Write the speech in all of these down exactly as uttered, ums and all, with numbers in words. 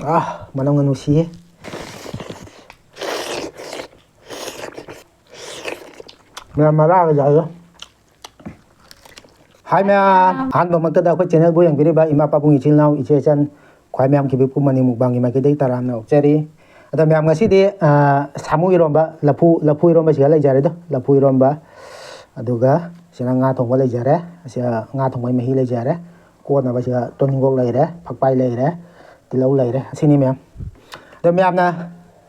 ꯑꯥ, ꯃꯅꯝꯒ ꯅꯨꯡꯁꯤꯌꯦ꯫ ꯃꯌꯥꯝ ꯃꯔꯥꯒ ꯌꯥꯎꯏꯗꯣ꯫ ꯍꯥꯏ ꯃꯌꯥꯝ, ꯑꯍꯥꯟꯕꯃꯛꯇꯗ ꯑꯩꯈꯣꯏ channelꯕꯨ ꯌꯦꯡꯕꯤꯔꯤꯕ ꯏꯃꯥ ꯄꯥꯕꯨꯡ ꯏꯆꯤꯜ ꯏꯅꯥꯎ ꯏꯆꯦ ꯏꯆꯟ ꯈ꯭ꯋꯥꯏ ꯃꯌꯥꯝ ꯀꯤꯕꯤꯄꯨ ꯃꯅꯤ ꯃꯨꯛꯕꯥꯡꯒꯤ ꯃꯥꯏꯀꯩꯗꯒꯤ ꯇꯔꯥꯝꯅ ꯑꯣꯛꯆꯔꯤ꯫ ꯑꯗꯣ ꯃꯌꯥꯝ ꯉꯁꯤꯗꯤ, ꯑ, ꯁꯥꯃꯨ ꯏꯔꯣꯝꯕ, ꯂꯐꯨ, ꯂꯐꯨ ꯏꯔꯣꯝꯕ ꯁꯤꯗ ꯂꯩꯖꯔꯦꯗꯣ, ꯂꯐꯨ ꯏꯔꯣꯝꯕ꯫ ꯑꯗꯨꯒ ꯁꯤꯅ ꯉꯥ ꯊꯣꯡꯕ ꯂꯩꯖꯔꯦ꯫ ꯑꯁꯤ, ꯑ, ꯉꯥ ꯊꯣꯡꯕꯒꯤ ꯃꯍꯤ ꯂꯩꯖꯔꯦ꯫ ꯀꯣꯠꯅꯕ ꯁꯤꯗ ꯇꯣꯅꯤꯡꯈꯣꯛ ꯂꯩꯔꯦ, ꯐꯛꯄꯥꯏ ꯂꯩꯔꯦ, ꯇꯤꯜꯍꯧ ꯂꯩꯔꯦ꯫ ꯑꯁꯤꯅꯤ ꯃꯌꯥꯝ꯫ ꯑꯗꯣ ꯃꯌꯥꯝꯅ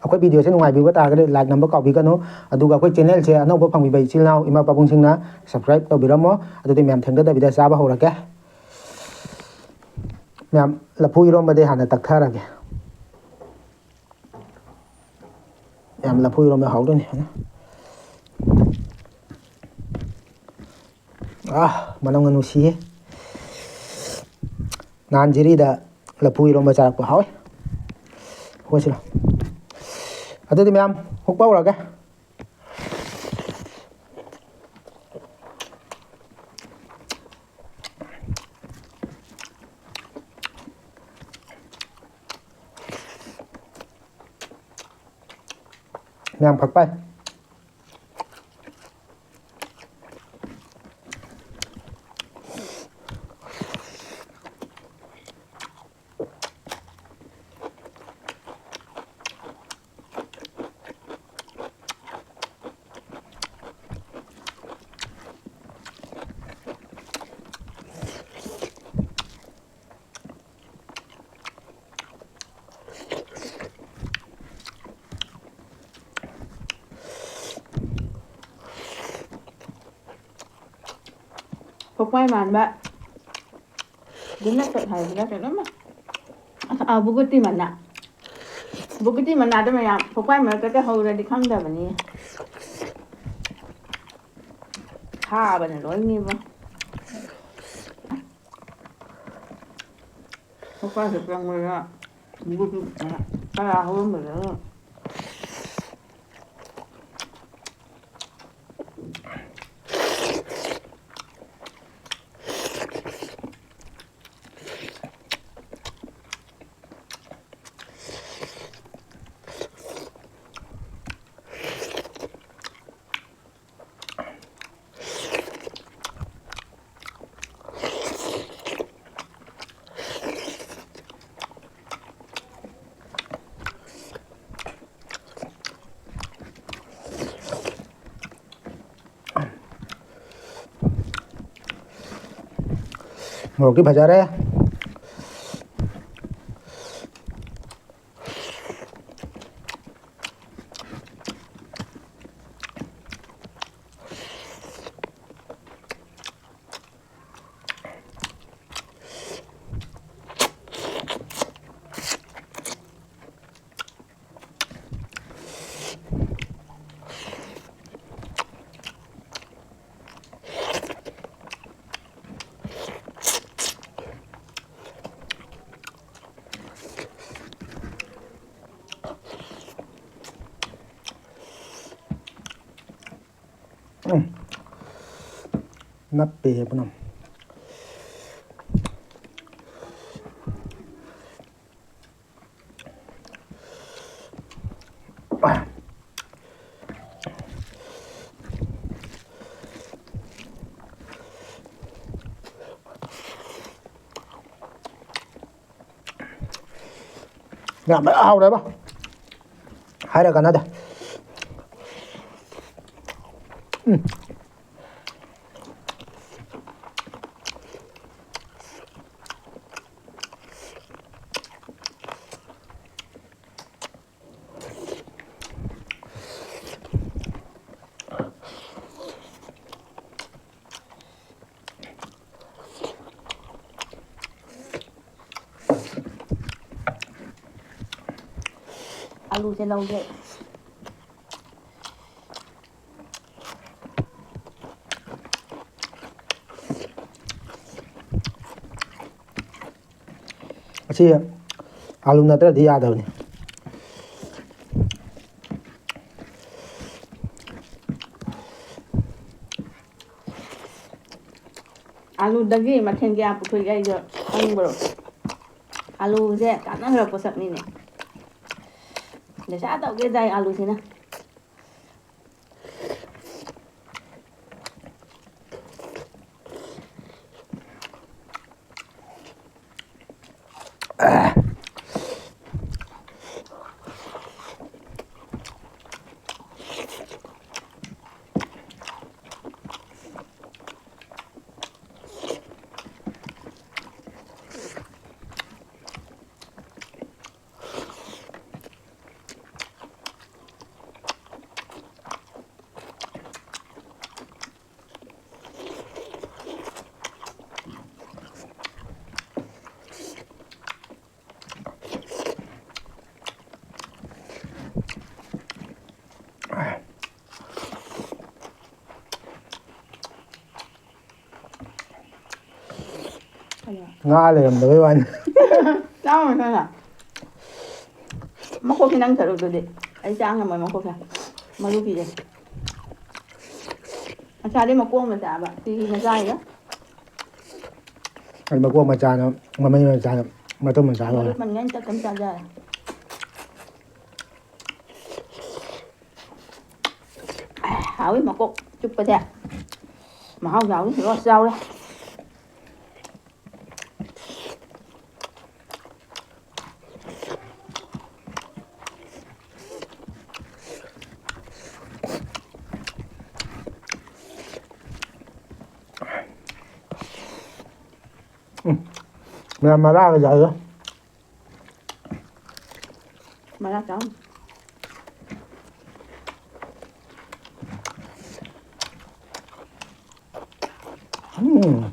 ꯑꯩꯈꯣꯏ videoꯁꯦ ꯅꯨꯡꯉꯥꯏꯕꯤꯕ ꯇꯥꯔꯒꯗꯤ like ꯅꯝꯕ ꯀꯥꯎꯕꯤꯒꯅꯨ꯫ ꯑꯗꯨꯒ ꯑꯩꯈꯣꯏ channelꯁꯦ ꯑꯅꯧꯕ ꯐꯪꯕꯤꯕ ꯏꯆꯤꯜ ꯏꯅꯥꯎ ꯏꯃꯥ ꯄꯥꯕꯨꯡꯁꯤꯡꯅ subscribe ꯇꯧꯕꯤꯔꯝꯃꯣ꯫ ꯑꯗꯨꯗꯤ ꯃꯌꯥꯝ ꯊꯦꯡꯊꯗꯕꯤꯗ ꯆꯥꯕ ꯍꯧꯔꯒꯦ꯫ ꯃꯌꯥꯝ, ꯂꯐꯨ ꯏꯔꯣꯝꯕꯗꯤ ꯍꯥꯟꯅ ꯇꯛꯊꯔꯒꯦ꯫ ꯌꯥꯝ ꯂꯐꯨ ꯏꯔꯣꯝꯕ ꯍꯥꯎꯗꯣꯏꯅꯤ꯫ ꯑꯥ, ꯃꯅꯝꯒ ꯅꯨꯡꯁꯤꯌꯦ꯫ ꯅꯍꯥꯟ ꯖꯤꯔꯤꯗ ꯂꯐꯨ ꯏꯔꯣꯝꯕ ꯆꯥꯔꯛꯄ ꯍꯥꯎꯋꯦ꯫ ꯍꯣꯏ, ꯁꯤꯔꯣ꯫ ꯑꯗꯨꯗꯤ ꯃꯌꯥꯝ, ꯍꯨꯛꯄ ꯍꯧꯔꯒꯦ꯫ ꯃꯌꯥꯝ ꯐꯛꯄꯥꯏ꯫ ꯐꯛꯄꯥꯏ ꯃꯥꯟꯕ꯫ ꯑꯗꯨꯅ ꯁꯛ ꯍꯥꯏꯕ꯭ꯔꯥ ꯀꯩꯅꯣꯝꯃ꯫ ꯑꯁ, ꯑꯥ, ꯕꯨꯒꯨꯇꯤ ꯃꯅꯥ꯫ ꯕꯨꯒꯨꯇꯤ ꯃꯅꯥꯗꯣ ꯃꯌꯥꯝ ꯐꯛꯄꯥꯏ ꯃꯔꯛꯇꯒ ꯍꯧꯔꯗꯤ ꯈꯪꯗꯕꯅꯤ꯫ ꯊꯥꯕꯅ ꯂꯣꯏꯅꯦꯕ꯫ ꯐꯛꯄꯥꯏꯁꯦ ꯆꯪꯕꯗ ꯕꯨꯒꯨꯇꯤ ꯃꯅꯥ ꯀꯌꯥ ꯍꯧꯔꯝꯕꯗꯅꯣ꯫ ꯃꯣꯔꯣꯛꯇꯤ ꯐꯖꯔꯦ꯫ ꯎꯝ꯫ ꯅꯞꯄꯦꯍꯦ ꯄꯨꯅꯝ꯫ ꯌꯥꯝ ꯍꯥꯎꯔꯦꯕ꯫ ꯍꯥꯏꯔ ꯀꯥꯟꯅꯗꯦ꯫ ꯎꯝ꯫ ꯑꯂꯨꯁꯦ ꯂꯧꯒꯦ꯫ ꯑꯁꯤ ꯑꯂꯨ ꯅꯠꯇ꯭ꯔꯗꯤ ꯌꯥꯗꯕꯅꯤ꯫ ꯑꯂꯨꯗꯒꯤ ꯃꯊꯦꯜ ꯀꯌꯥ ꯄꯨꯊꯣꯛꯏ ꯍꯥꯏꯗꯣ ꯈꯪꯕ꯭ꯔꯣ? ꯑꯂꯨꯁꯦ ꯀꯥꯟꯅꯈ꯭ꯔ ꯄꯣꯠꯁꯛꯅꯤꯅꯦ꯫ ꯗꯁꯥ ꯇꯧꯒꯦ ꯗꯥꯏ ꯑꯂꯨꯁꯤꯅ꯫ ꯉꯥ ꯂꯩꯔꯝꯗꯕꯩ ꯋꯥꯅꯤ꯫ ꯆꯥꯎꯅ ꯈꯔ꯫ ꯃꯈꯣꯛꯁꯦ ꯅꯪ ꯁꯔꯨꯛꯇꯨꯗꯤ꯫ ꯑꯩ ꯆꯥ ꯉꯝꯃꯣꯏ ꯃꯈꯣꯛꯁꯦ꯫ ꯃꯔꯨ ꯄꯤꯔꯦ꯫ ꯉꯁꯥꯏꯗꯤ ꯃꯀꯣꯛ ꯑꯃ ꯆꯥꯕ꯫ ꯁꯤꯒꯤ ꯃꯆꯥꯁꯤꯗ꯫ ꯑꯩ ꯃꯀꯣꯛ ꯃꯆꯥꯅ, ꯃꯃꯩ ꯃꯆꯥꯅ, ꯃꯇꯨꯝ ꯃꯆꯥ ꯂꯧꯔꯦ꯫ ꯃꯔꯨ ꯄꯟꯒꯦ ꯍꯥꯏꯅ ꯇꯞ ꯇꯞ ꯆꯥꯖꯔꯦ꯫ ꯍꯥꯎꯋꯤ ꯃꯀꯣꯛ ꯆꯨꯞꯄꯁꯦ꯫ ꯃꯍꯥꯎ ꯌꯥꯎꯋꯤ, ꯔꯣꯁ ꯌꯥꯎꯔꯦ꯫ ꯎꯝ꯫ ꯃꯌꯥꯝ ꯃꯔꯥꯒ ꯆꯥꯏꯗ꯫ ꯃꯔꯥ ꯆꯥꯎ꯫ ꯎꯝ꯫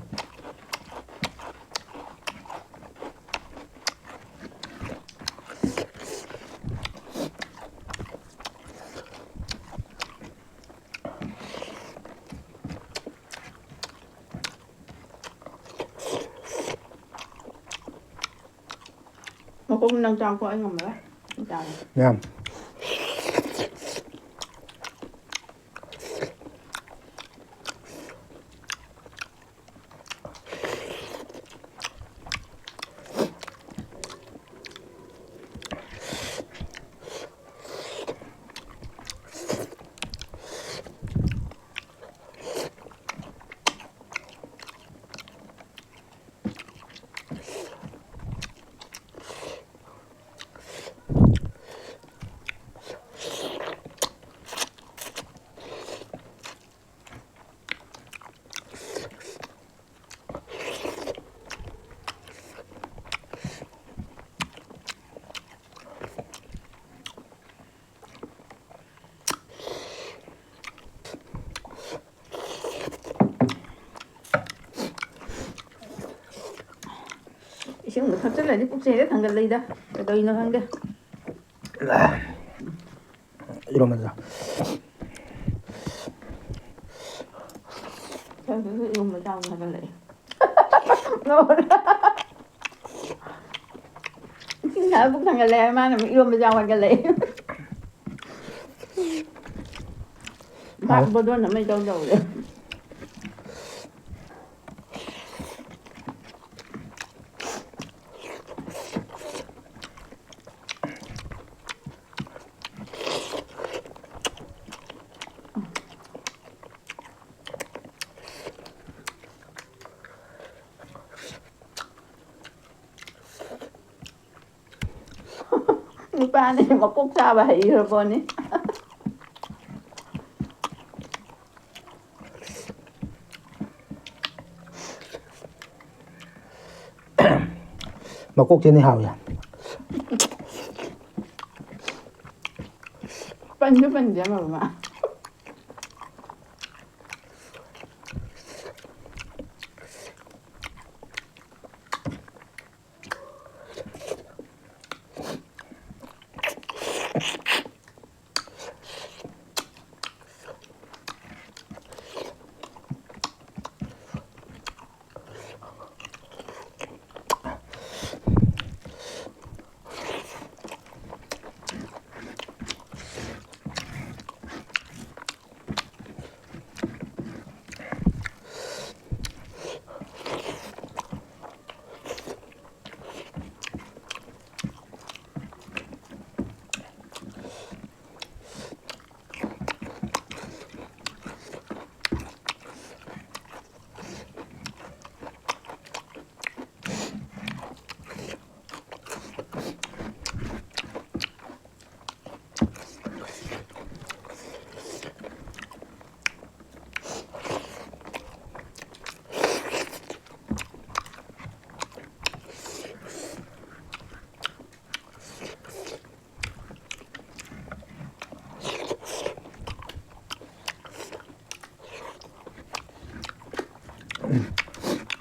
ꯃꯀꯣꯛ ꯅꯪ ꯆꯥꯎꯀꯣ, ꯑꯩ ꯉꯝꯃꯔꯣꯏ꯫ ꯑꯩ ꯆꯥꯔꯦ꯫ ꯌꯥꯝ꯫ ꯏꯁꯤꯡꯗꯣ ꯊꯛꯆꯜꯂꯗꯤ ꯄꯨꯛꯁꯦ ꯍꯦꯛꯇ ꯊꯟꯒꯠꯂꯛꯏꯗ꯫ ꯀꯩꯗꯧꯔꯤꯅꯣ ꯈꯪꯗꯦ꯫ ꯏꯔꯣꯝꯕ ꯆꯥ꯫ ꯏꯁꯤꯡꯗꯨꯁꯨ ꯏꯔꯣꯝꯕ ꯆꯥꯕ ꯊꯟꯒꯠꯂꯛꯑꯦ꯫ ꯏꯁꯤꯡ ꯊꯛꯑ ꯄꯨꯛ ꯊꯟꯒꯠꯂꯦ ꯍꯥꯏ, ꯃꯥꯅ ꯑꯃꯨꯛ ꯏꯔꯣꯝꯕ ꯆꯥꯎ ꯍꯥꯏꯒꯠꯂꯛꯑꯦ꯫ ꯍꯥꯎ꯫ ꯕꯣꯗꯣꯟ ꯑꯃ ꯏꯇꯧ ꯇꯧꯔꯦ꯫ ꯅꯨꯄꯥꯅꯦ ꯃꯀꯣꯛ ꯆꯥꯕ ꯍꯩꯈ꯭ꯔ ꯄꯣꯠꯅꯤ꯫ ꯃꯀꯣꯛꯇꯨꯅ ꯍꯥꯎꯏ꯫ ꯄꯟꯁꯨ ꯄꯟꯗꯦ ꯑꯃ ꯑꯃ꯫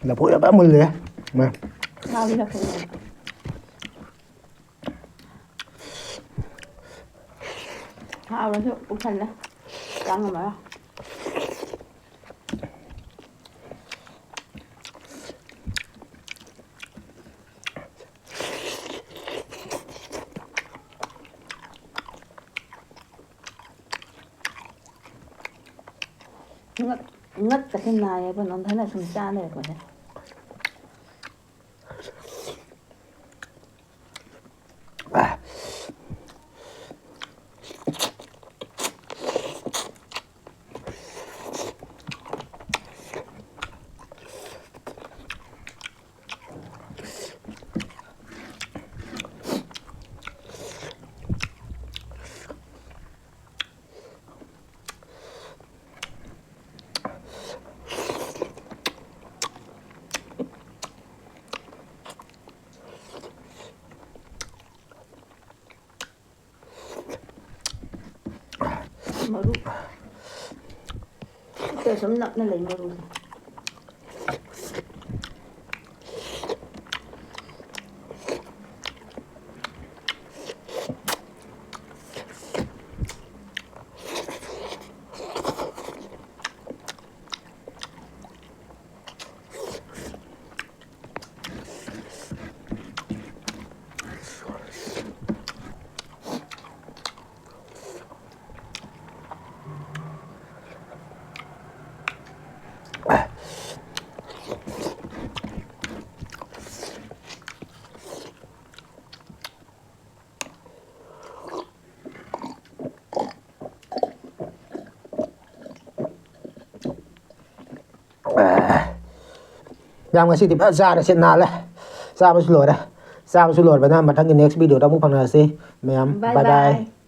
ꯂꯐꯨ ꯌꯥꯝ ꯃꯨꯜꯂꯦ꯫ ꯃꯥ꯫ ꯍꯥꯎꯋꯤ ꯂꯐꯨ꯫ ꯍꯥꯎꯔꯁꯨ ꯄꯨꯛ ꯊꯜꯂꯦ꯫ ꯆꯥ ꯉꯝꯃꯔꯣꯏ꯫ ꯉꯛ-, ꯉꯛꯀꯁꯦ ꯅꯥꯏꯌꯦꯕ, ꯅꯣꯟꯊꯅ ꯁꯨꯝ ꯆꯥ ꯂꯩꯔꯛꯄꯁꯦ꯫ ꯃꯔꯨ꯫ ꯈꯨꯠꯇ ꯁꯨꯝ ꯅꯞꯅ ꯂꯩ ꯃꯔꯨꯁꯦ꯫ ꯌꯥꯝ ꯉꯁꯤꯗꯤ ꯐꯖꯅ ꯆꯥꯔꯦ, ꯁꯤꯠ ꯅꯥꯜꯂꯦ꯫ ꯆꯥꯕꯁꯨ ꯂꯣꯏꯔꯦ꯫ ꯆꯥꯕꯁꯨ ꯂꯣꯏꯔꯕꯅ ꯃꯊꯪꯒꯤ next video ꯗ ꯑꯃꯨꯛ ꯐꯪꯅꯔꯁꯤ ꯃꯌꯥꯝ꯫ Bye bye bye꯫